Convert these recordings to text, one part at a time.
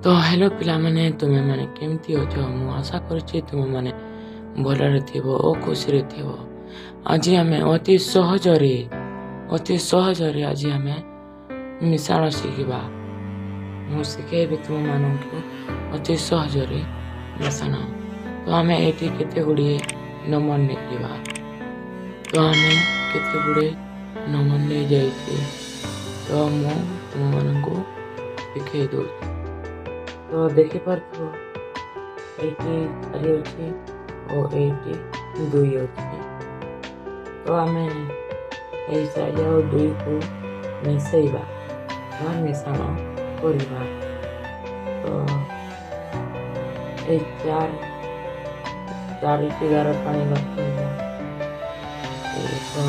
ତ ହ୍ୟାଲୋ ପିଲାମାନେ, ତୁମେମାନେ କେମିତି ଅଛ? ମୁଁ ଆଶା କରୁଛି ତୁମେମାନେ ଭଲରେ ଥିବ ଓ ଖୁସିରେ ଥିବ। ଆଜି ଆମେ ଅତି ସହଜରେ ଆଜି ଆମେ ମିଶାଣ ଶିଖିବା। ମୁଁ ଶିଖେଇବି ତୁମମାନଙ୍କୁ ଅତି ସହଜରେ ମିଶାଣ। ତ ଆମେ ଏଇଠି କେତେ ଗୁଡ଼ିଏ ନମ୍ବର ନେଇଯିବା। ତ ଆମେ କେତେ ଗୁଡ଼ିଏ ନମ୍ବର ନେଇଯାଇଛି, ତ ମୁଁ ତୁମମାନଙ୍କୁ ଶିଖେଇ ଦେଉଛି। ତ ଦେଖିପାରୁଥିବ, ଏଇଠି 4 ଅଛି ଓ ଏଇଠି 2 ଅଛି। ତ ଆମେ ଏଇ 4 ଆଉ 2କୁ ମିଶେଇବା ବା ମିଶାଣ କରିବା। ତ ଏଇ 4, ଚାରିଟି ଗାର ଟାଣିବାକୁ ପଡ଼ିବ। 1,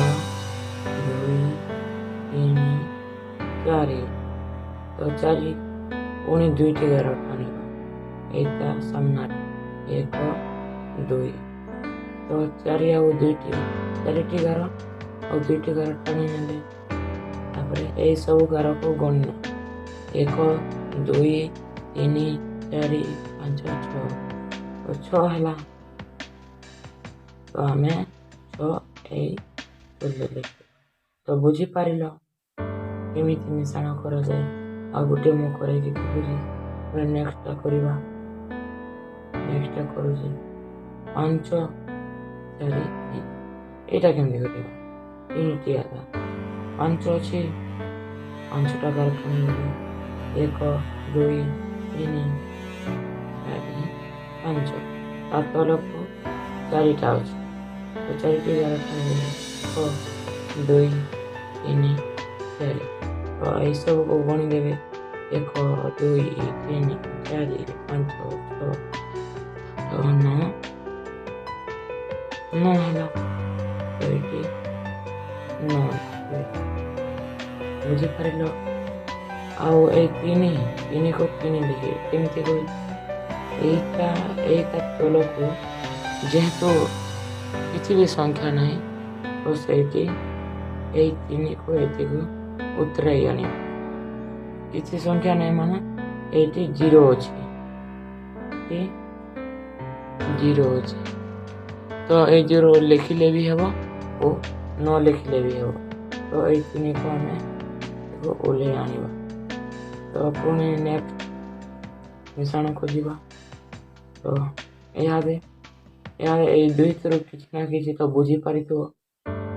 2, 3, 4। ତ 4, ପୁଣି ଦୁଇଟି ଗାର ଟାଣିବା ଏଇଟା ସାମ୍ନାରେ, 1, 2। ତ 4 ଆଉ ଦୁଇଟି, ଚାରିଟି ଗାର ଆଉ ଦୁଇଟି ଗାର ଟାଣି ନେଲେ। ତାପରେ ଏଇ ସବୁ ଗାରକୁ ଗଣିବା, 1, 2, 3, 4, 5, 6। ତ 6 ହେଲା। ତ ଆମେ 6 ଏଇ ତଳେ ଲେଖିବା। ତ ବୁଝିପାରିଲ କେମିତି ମିଶାଣ କରାଯାଏ? ଆଉ ଗୋଟେ ମୁଁ କରାଇକି କହୁଛି, ପୁଣି ନେକ୍ସଟଟା କରିବା। ନେକ୍ସଟଟା କରୁଛି, 5, 4, 3। ଏଇଟା କେମିତି କରିବା? ତିନିଟି ଆଗ 5 ଅଛି, 5ଟା ଗାର ଟାଣିଦେବେ, 1, 2, 3, 4, 5। ତା ତଳକୁ ଚାରିଟା ଅଛି, ତ ଚାରିଟି ଗାର ଟାଣିଦେବେ, 1, 2, 3, 4। ତ ଏଇସବୁକୁ ଗଣିଦେବେ, 1, 2, 3, 4, 5, 6, 9। 9 ହେଲା। ତ ଏଇଠି 9। ବୁଝିପାରିଲ? ଆଉ ଏଇ 3, 3କୁ 3 ଲେଖିବେ କେମିତି କହିଲେ? ଏଇଟା ତଳକୁ ଯେହେତୁ କିଛି ବି ସଂଖ୍ୟା ନାହିଁ, ତ ସେଇଠି ଏଇ 3କୁ ଏତିକୁ ଉତରାଇ ଆଣିବା। କିଛି ସଂଖ୍ୟା ନାହିଁ ମାନେ ଏଇଠି ଜିରୋ ଅଛି, ଏଠି ଜିରୋ ଅଛି। ତ ଏଇ ଜିରୋ ଲେଖିଲେ ବି ହେବ ଓ ନ ଲେଖିଲେ ବି ହେବ। ତ ଏଇ 3କୁ ଆମେ ତାକୁ ଓହ୍ଲେଇ ଆଣିବା। ତ ପୁଣି ନେକ୍ସଟ ମିଶାଣକୁ ଯିବା। ତ ଇହାଦେ ଏଇ ଦୁଇଥିରୁ କିଛି ନା କିଛି ତ ବୁଝିପାରିଥିବ।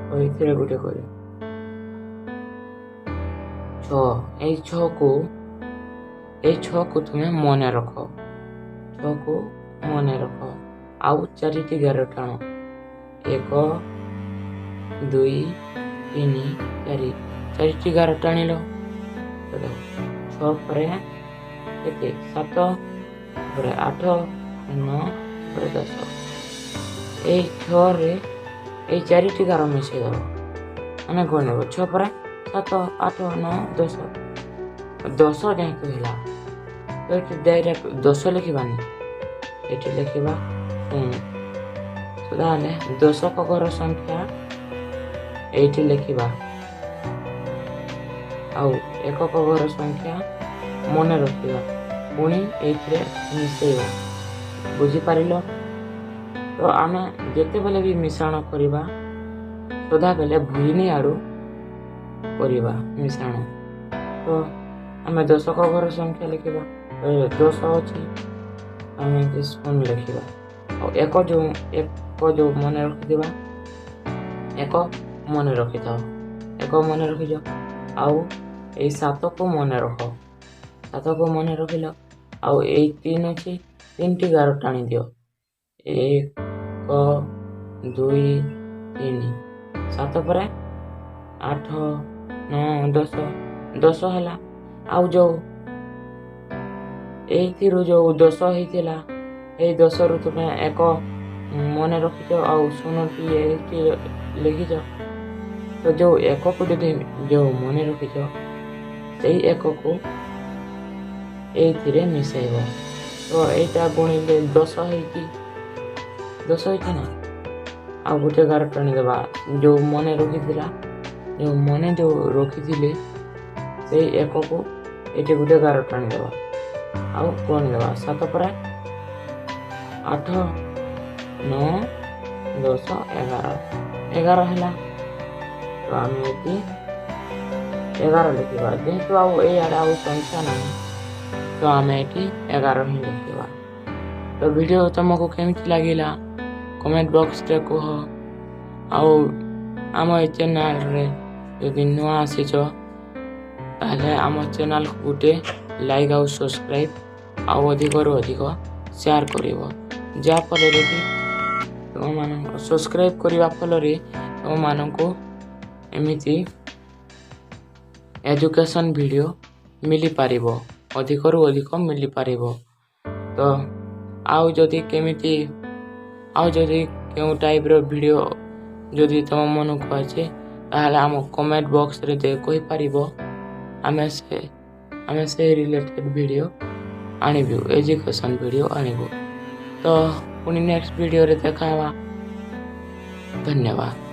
ତ ଏଇଥିରେ ଗୋଟେ କରିବା, 6। ଏଇ 6କୁ ତୁମେ ମନେ ରଖ, 6କୁ ମନେ ରଖ ଆଉ ଚାରିଟି ଗାର ଟାଣ, 1, 2, 3, 4। ଚାରିଟି ଗାର ଟାଣିଲ। ତ ଦେଖ, 6 ପରେ କେତେ? 7 ପରେ 8, 9 ପରେ 10। ଏଇ 6ରେ ଏଇ ଚାରିଟି ଗାର ମିଶେଇ ଦେବ। ଆମେ ଗଣିବ, 6 ପରେ 7, 8, 9, 10। 10 ଯେହେତୁ ହେଲା, ତ ଏଠି ଡାଇରେକ୍ଟ 10 ଲେଖିବାନି, ଏଠି ଲେଖିବା 0। ତାହେଲେ ଦଶକ ଘର ସଂଖ୍ୟା ଏଇଠି ଲେଖିବା ଆଉ ଏକକ ଘର ସଂଖ୍ୟା ମନେ ରଖିବା, ପୁଣି ଏଇଥିରେ ମିଶେଇବା। ବୁଝିପାରିଲ? ତ ଆମେ ଯେତେବେଳେ ବି ମିଶାଣ କରିବା, ସଦାବେଳେ ଭୁଇନି ଆଡ଼ୁ କରିବା ମିଶାଣ। ତ ଆମେ ଦଶକ ଘର ସଂଖ୍ୟା ଲେଖିବା, 10 ଅଛି, ଆମେ ଏଠି 0 ଲେଖିବା। ଆଉ ଏକ ଯେଉଁ ମନେ ରଖିଥିବା, ଏକ ମନେ ରଖିଥାଅ, ଏକ ମନେ ରଖିଛ। ଆଉ ଏଇ 7କୁ ମନେ ରଖ, 7କୁ ମନେ ରଖିଲ। ଆଉ ଏଇ 3 ଅଛି, ତିନିଟି ଗାର ଟାଣି ଦିଅ, 1, 2, 3। 7 ପରେ 8, 9, 10। 10 ହେଲା। ଆଉ ଯେଉଁ ଏଇଥିରୁ ଯେଉଁ 10 ହେଇଥିଲା, ଏଇ 10ରୁ ତୁମେ ଏକ ମନେ ରଖିଛ ଆଉ ଶୂନଟି ଏଇଠି ଲେଖିଛ। ତ ଯେଉଁ ଏକକୁ ଯଦି ଯେଉଁ ମନେ ରଖିଛ, ସେଇ ଏକକୁ ଏଇଥିରେ ମିଶାଇବ। ତ ଏଇଟା ଗୁଣିଲେ 10 ହେଇଛି, 10 ହେଇଛି ନା? ଆଉ ଗୋଟେ ଗାର ଟାଣିଦେବା। ଯେଉଁ ମନେ ରଖିଥିଲା, ଯେଉଁ ମନେ ଯେଉଁ ରଖିଥିଲେ, ସେଇ ଏକକୁ ଏଠି ଗୋଟେ ଗାର ଟାଣିଦେବା। ଆଉ ଗଣିଦେବା। 7 ପରେ 8, 9, 10, 11, 11 ହେଲା। ତ ଆମେ ଏଠି 11 ଲେଖିବା। ଯେହେତୁ ଆଉ ଏଇଆଡ଼େ ଆଉ ସଂଖ୍ୟା ନାହିଁ, ତ ଆମେ ଏଠି 11 ହିଁ ଲେଖିବା। ତ ଭିଡ଼ିଓ ତୁମକୁ କେମିତି ଲାଗିଲା କମେଣ୍ଟ ବକ୍ସରେ କୁହ। ଆଉ ଆମ ଏ ଚ୍ୟାନେଲରେ ଯଦି ନୂଆ ଆସିଛ, ତାହେଲେ ଆମ ଚ୍ୟାନେଲକୁ ଗୋଟେ ଲାଇକ୍ ଆଉ ସବସ୍କ୍ରାଇବ୍ ଆଉ ଅଧିକରୁ ଅଧିକ ସେୟାର କରିବ, ଯାହାଫଳରେ କି ତୁମମାନଙ୍କ ସବସ୍କ୍ରାଇବ୍ କରିବା ଫଳରେ ତୁମମାନଙ୍କୁ ଏମିତି ଏଜୁକେସନ୍ ଭିଡ଼ିଓ ମିଳିପାରିବ, ଅଧିକରୁ ଅଧିକ ମିଳିପାରିବ। ତ ଆଉ ଯଦି କେମିତି, ଆଉ ଯଦି କେଉଁ ଟାଇପ୍ର ଭିଡ଼ିଓ ଯଦି ତୁମ ମନକୁ ଆସେ, ତାହେଲେ ଆମ କମେଣ୍ଟ ବକ୍ସରେ ଦେଇ କହିପାରିବ। ଆମେ ସେ ରିଲେଟେଡ଼୍ ଭିଡ଼ିଓ ଆଣିବୁ, ଏଜୁକେସନ୍ ଭିଡ଼ିଓ ଆଣିବୁ। ତ ପୁଣି ନେକ୍ସଟ ଭିଡ଼ିଓରେ ଦେଖା ହେବା। ଧନ୍ୟବାଦ।